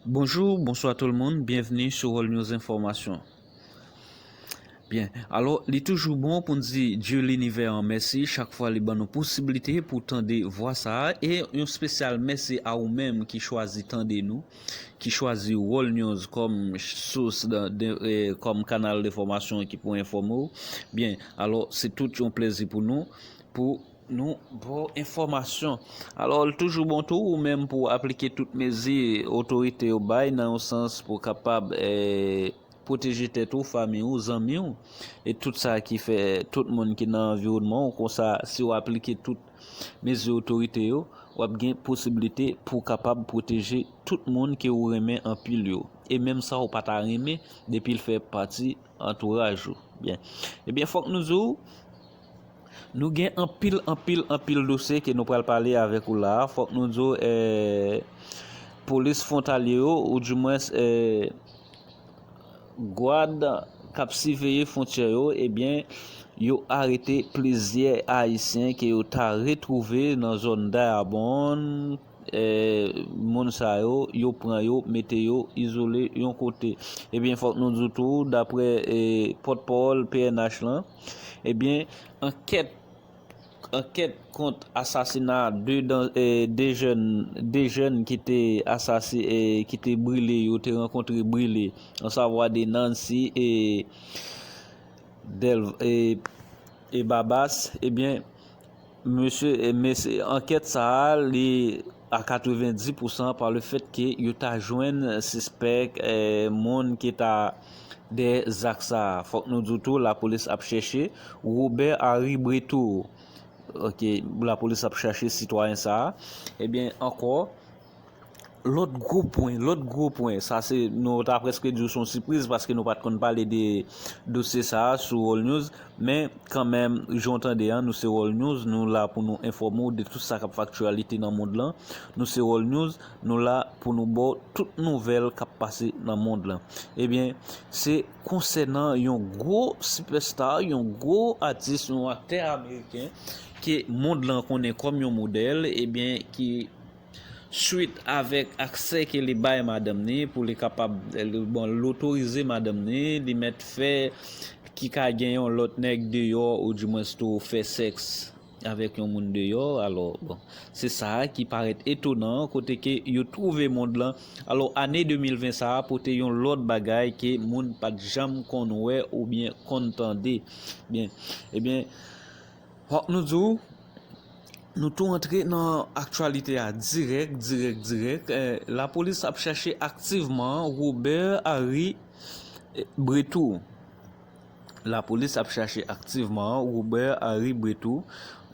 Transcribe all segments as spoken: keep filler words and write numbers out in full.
Bonjou, bonswa tout moun, byenvni sou World News Enfòmasyon. Byen, alò, li toujou bon pou n di Dye linivè an mèsi chak fwa li ban nou posiblite pou tande vwa sa a, e yon espesyal mèsi a ou menm ki chwazi tande nou, ki chwazi World News kòm sous, de, de, e, kòm kanal enfòmasyon ki pou enfòme w. Byen, alò, se tout yon plezi pou nou, pou nou ba w enfòmasyon. Alò, l toujou bon tou ou menm pou w aplike tout mezi otorite yo bay nan yon sans pou w kapab, e, pwoteje tèt ou, fanmi w, zanmi w, e tout sa ki fè tout moun ki nan anviwònman w. Konsa, si w aplike tout mezi otorite yo, w ap gen posiblite pou w kapab pwoteje tout moun ke w renmen anpil yo. E menm sa w pa ta renmen, depi l fè pati antouraj ou. Byen. Ebyen, fòk nou di w, nou gen anpil, anpil, anpil dosye ke nou pral pale avèk ou la a. Fòk nou di w, eh, polis fwontalye yo, oudimwens, eh, gwad k ap siveye fwontyè yo, ebyen, yo arete plizyè Ayisyen ke yo ta retwouve nan zòn Dayabonn. Eh, moun sa yo, yo pran yo, mete yo izole yon kote. Ebyen, fòk nou di w tou, daprè, eh, pòtpawòl P N H lan, ebyen, ankèt, ankèt kont asasina de, dan- eh, de jèn, de jèn ki te asasi- eh, ki te brile, yo te rankontre brile, ansavwa de Nancy e Del- e, e Babas, ebyen, mesye, e, mesye, ankèt sa a, li a katrevenndis pousan pa le fèt ke yo ta jwenn sispèk, eh, moun ki ta dèyè zak sa a. Fòk nou di w tou, lapolis ap chèche Robert Harry Bretour. Ok, lapolis ap chèche sitwayen sa a. Ebyen, ankò, lòt gwo pwen, lòt gwo pwen, sa se, nou ta prèske di w se yon sipriz paske nou pa t konn pale de dosye sa a sou World News, men kanmenm, jan w tande an, nou se World News, nou la pou nou enfòme w de tout sa k ap fè aktyalite nan mond lan. Nou se World News, nou la pou nou ba w tout nouvèl k ap pase nan mond lan. Ebyen, se konsènan yon gwo sipèsta, yon gwo atis, yon aktè ameriken ke mond lan konnen kòm yon modèl, ebyen, ki swit avèk aksè ke li bay madanm ni, pou li kapab, li, bon, l otorize madanm ni, li mèt fè, ki ka gen yon lòt nèg deyò, oudimwens tou fè sèks avèk yon moun deyò. Alò, bon, se sa a ki parèt etonan, kote ke yo twouve mond lan. Alò, ane de mil ven sa a pote yon lòt bagay ke moun pa t janm konn wè oubyen konn tande. Byen, ebyen, fòk nou di w, nou tou antre nan aktyalite a dirèk, dirèk, dirèk. Eh, lapolis ap chèche aktivman Robert Harry, eh, Bretour. Lapolis ap chèche aktivman Robert Harry Bretour.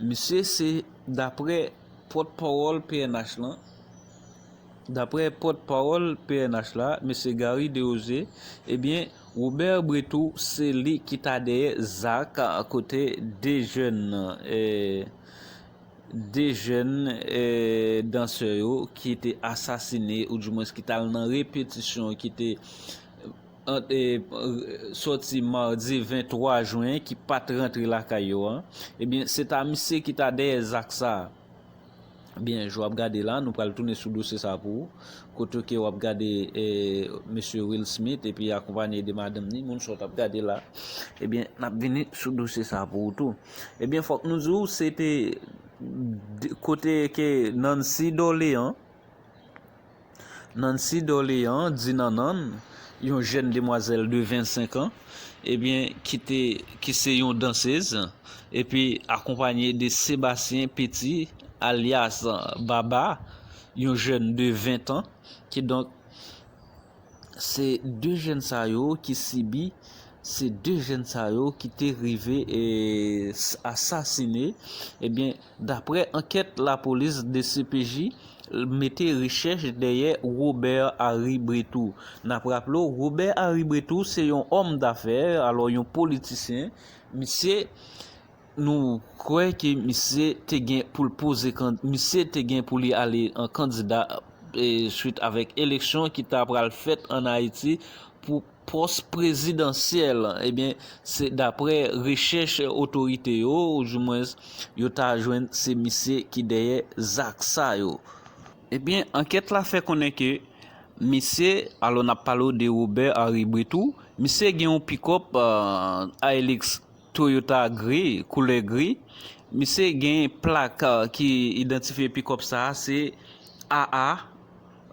Misye se, daprè pòtpawòl P N H lan, daprè pòtpawòl P N H la, mesye Gary Desrosiers, ebyen, Robert Bretour se li ki ta dèyè zak kote de jèn, eh, de jèn, eh, dansè yo ki te asasine, oudimwens ki t al nan repetisyon, ki te, eh, sòti madi venntwa jen, ki pa t rantre lakay yo an. Ebyen, se ta misye ki ta dèyè zak sa a. Byen, jan w ap gade la, nou pral tounen sou dosye sa a pou ou. Kote ke w ap gade, eh, mesye Will Smith epi akonpanye de madanm ni, moun sa w t ap gade la. Ebyen, n ap vini sou dosye sa a pou ou tou. Ebyen, fòk nou di w, se te de- kote ke Nancy Dorléans, Nancy Dorléans, di Nanann, yon jèn demwazèl de vennsenk an, ebyen, ki te, ki se yon dansez, epi akonpanye de Sébastien Petit, alyas Baba, yon jèn de ven an. Kidonk, se de jèn sa yo ki sibi, se de jèn sa yo ki te rive, e, s- asasine. Ebyen, daprè ankèt lapolis, D C P J mete rechèch dèyè Robert Harry Bretour. N ap raple w, Robert Harry Bretour se yon òm dafè, alò yon politisyen. Misye, nou kwè ke misye te gen pou l poze kan- misye te gen pou li ale an kandida, e, swit avèk eleksyon ki ta pral fèt ann Ayiti pou pòs prezidansyèl. Ebyen, se daprè rechèch otorite yo, oudimwens, yo ta jwenn se misye ki dèyè zak sa yo. Ebyen, ankèt la fè konnen ke Misye, alò n ap pale w de Robert Henry Britou. Misye gen yon pikòp, euh, Hilux Toyota gri, koulè gri. Misye gen plak, euh, ki idantifye pikòp sa a, se A A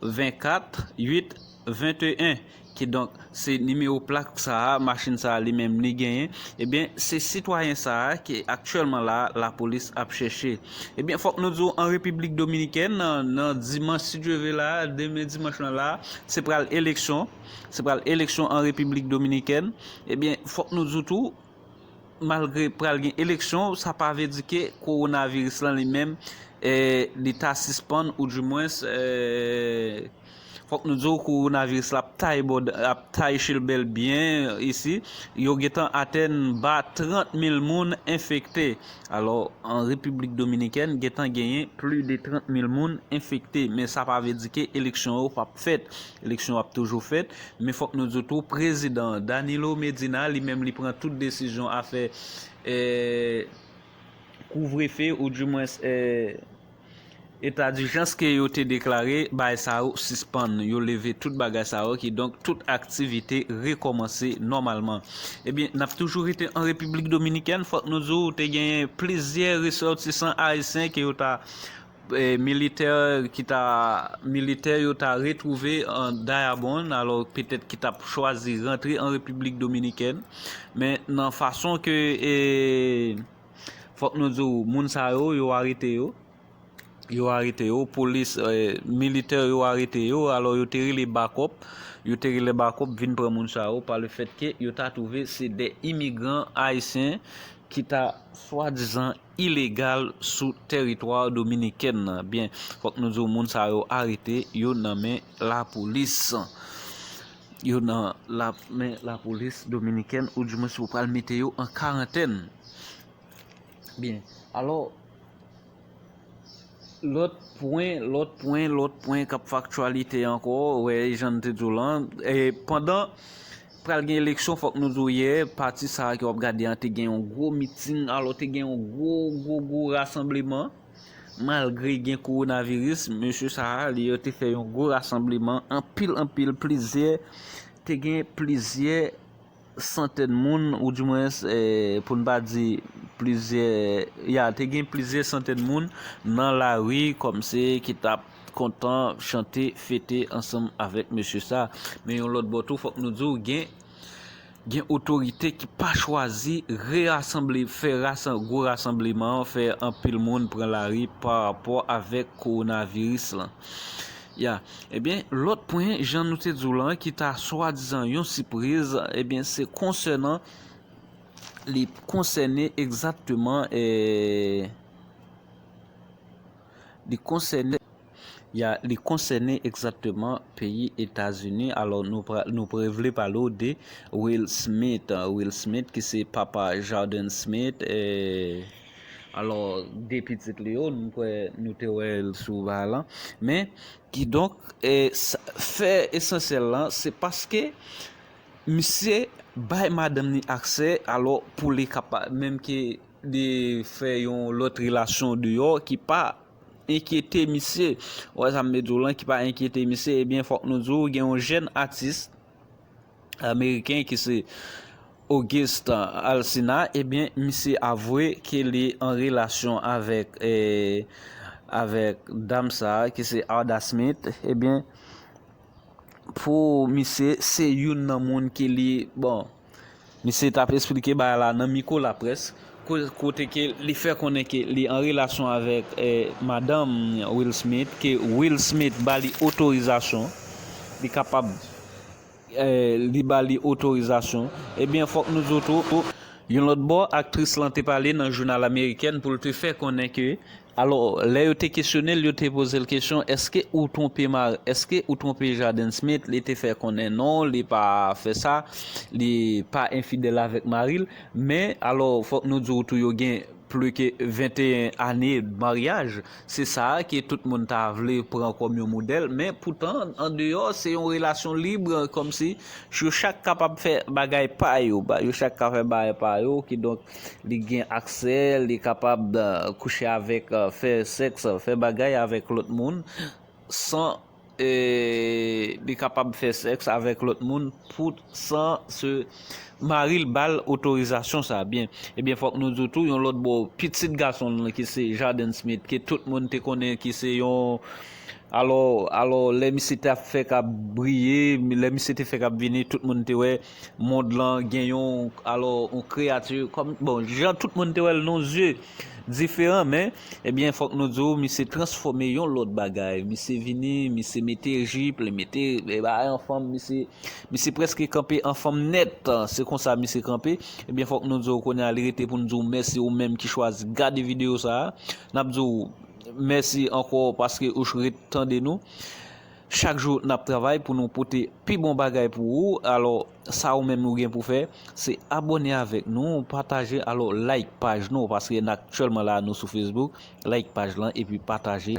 vennkat uit venteyen. Kidonk, se nimewo plak sa a, machin sa a li menm li genyen. Ebyen, se sitwayen sa a ki aktyèlman la, lapolis ap chèche. Ebyen, fòk nou di w, an Repiblik Dominikèn, nan, nan dimanch, si Dye vle la, demen dimanch lan la, se pral eleksyon. Se pral eleksyon an Repiblik Dominikèn. Ebyen, fòk nou di w tou, malgre pral gen eleksyon, sa pa vle di ke kowonaviris lan li menm, eh, li ta sispann, oudimwens, eh, fòk nou di w kowonaviris la ap tay bòd, ap tay chelbèl byen isi. Yo gentan atenn ba trant mil moun enfekte. Alò, an Repiblik Dominikèn, gentan genyen plis de trant mil moun enfekte. Men sa pa vle di ke eleksyon yo p ap fèt. Eleksyon yo ap toujou fèt. Men fòk nou di w tou, prezidan Danilo Medina, li menm, li pran tout desizyon afè, eh, kouvrefe, oudimwens, eh, eta dijans ke yo te deklare, bagay sa yo sispann. Yo leve tout bagay sa yo, kidonk tout aktivite rekòmanse nòmalman. Ebyen, n ap toujou rete an Repiblik Dominikèn. Fòk nou di w, te genyen plizyè resòtisan ayisyen ke yo ta, eh, militè ki ta, militè yo ta retwouve an Dayabonn, alò petèt ki t ap chwazi rantre an Repiblik Dominikèn. Men nan fason ke, eh, fòk nou di w, moun sa yo, yo arete yo. Yo arete yo, polis, eh, militè yo arete yo, alò yo te rele bakòp, yo te rele bakòp vin pran moun sa yo, pa le fèt ke yo ta twouve se de imigran ayisyen ki ta swadizan ilegal sou tèritwa dominikèn nan. Byen, fòk nou di w, moun sa yo arete, yo nan men lapolis. Yo nan la, men lapolis dominikèn, oudimwens yo pral mete yo an karantèn. Byen, alò, lòt pwen, lòt pwen, lòt pwen k ap fè aktyalite ankò, wè, jan n te di w lan. E pandan pral gen eleksyon, fòk nou di w yè, pati sa a ke w ap gade an te gen yon gwo miting, alò te gen yon gwo, gwo, gwo rasanbleman. Malgre gen kowonaviris, mesye sa a, li yo te fè yon gwo rasanbleman, anpil, anpil, plizyè, te gen plizyè santèn moun, oudimwens, eh, pou n pa di plizyè, ya, te gen plizyè santèn moun nan lari, kòmsi ki t ap kontan chante, fete ansanm avèk mesye sa. Men yon lòt bò tou, fòk nou di w, gen, gen otorite ki pa chwazi reyasanble, fè rasan-, gwo rasanbleman, fè anpil moun pran lari pa rapò avèk kowonaviris lan. Ya. Ebyen, lòt pwen, jan nou te di w lan, ki ta swadizan yon sipriz, ebyen, se konsènan, li konsène egzakteman, eh, li konsène, ya, li konsène egzakteman peyi Etazini. Alò, nou pra-, nou pre-, vle pale w de Will Smith. Will Smith, ki se papa Jaden Smith, eh, alò, de pitit li yo, nou kwè nou te wè l sou bagay lan. Men, kidonk, eh, sa, fè esansyèl lan, se paske misye bay madanm ni aksè, alò, pou li kapa-, menm ke li fè yon lòt relasyon deyò ki pa enkyete misye. Ou wè sa m vle di w lan, ki pa enkyete misye, ebyen, fòk nou di w, gen yon jèn atis ameriken ki se August Alsina, ebyen, misye avwe ke li an relasyon avèk, eh, avèk dam sa a, ki se Jada Smith, ebyen, pou misye, se youn nan moun ke li, bon, misye t ap esplike bagay la nan mikwo laprès, ko-, kote ke li fè konnen ke li an relasyon avèk, eh, madanm Will Smith, ke Will Smith ba li otorizasyon, li kapab, eh, li ba li otorizasyon. Ebyen, fòk nou di w tou, yon lòt bò, aktris lan te pale nan jounal amerikèn pou l te fè konnen ke, alò, lè yo te kesyone l, yo te poze l kesyon, èske ou twonpe ma-, èske ou twonpe Jaden Smith? Li te fè konnen non, li pa fè sa, li pa enfidèl avèk mari l. Men, alò, fòk nou di w tou, yo gen plis ke venteyen ane maryaj. Se sa a ke tout moun ta vle pran kòm yon modèl. Men poutan, andeyò, se yon relasyon lib, kòmsi yo chak kapab fè bagay pa yo. Ba-, yo chak ka fè bagay pa yo. Kidonk, li gen aksè, li kapab, eh, kouche avèk, eh, fè sèks, fè bagay avèk lòt moun, san e, li kapab fè sèks avèk lòt moun pou, san se mari l ba l otorizasyon sa a. Byen, ebyen, fòk nou di w tou, yon lòt bò, pitit gason l lan, ki se Jaden Smith, ke tout moun te konnen ki se yon, alò, alò, lè misye t ap fèk ap briye, lè misye te fèk ap vini, tout moun te wè mond lan gen yon, alò, yon kreyati, kòm, bon, jan tout moun te wè l nan zye diferan, men, ebyen, fòk nou di w, misye transfòme yon lòt bagay. Misye vini, misye mete jip, li mete, e, bagay an fanm, misye, misye prèske kanpe an fanm nèt. Se konsa misye kanpe. Ebyen, fòk nou di w kounye a, li rete pou n di w mèsi ou menm ki chwazi gade videyo sa a. N ap di w mèsi ankò paske ou ret tande nou. Chak jou n ap travay pou nou pote pi bon bagay pou ou. Alò, sa ou menm ou gen pou fè, se abòne avèk nou, pataje, alò, like paj nou, paske n aktyèlman la, nou sou Facebook, like paj lan, epi pataje.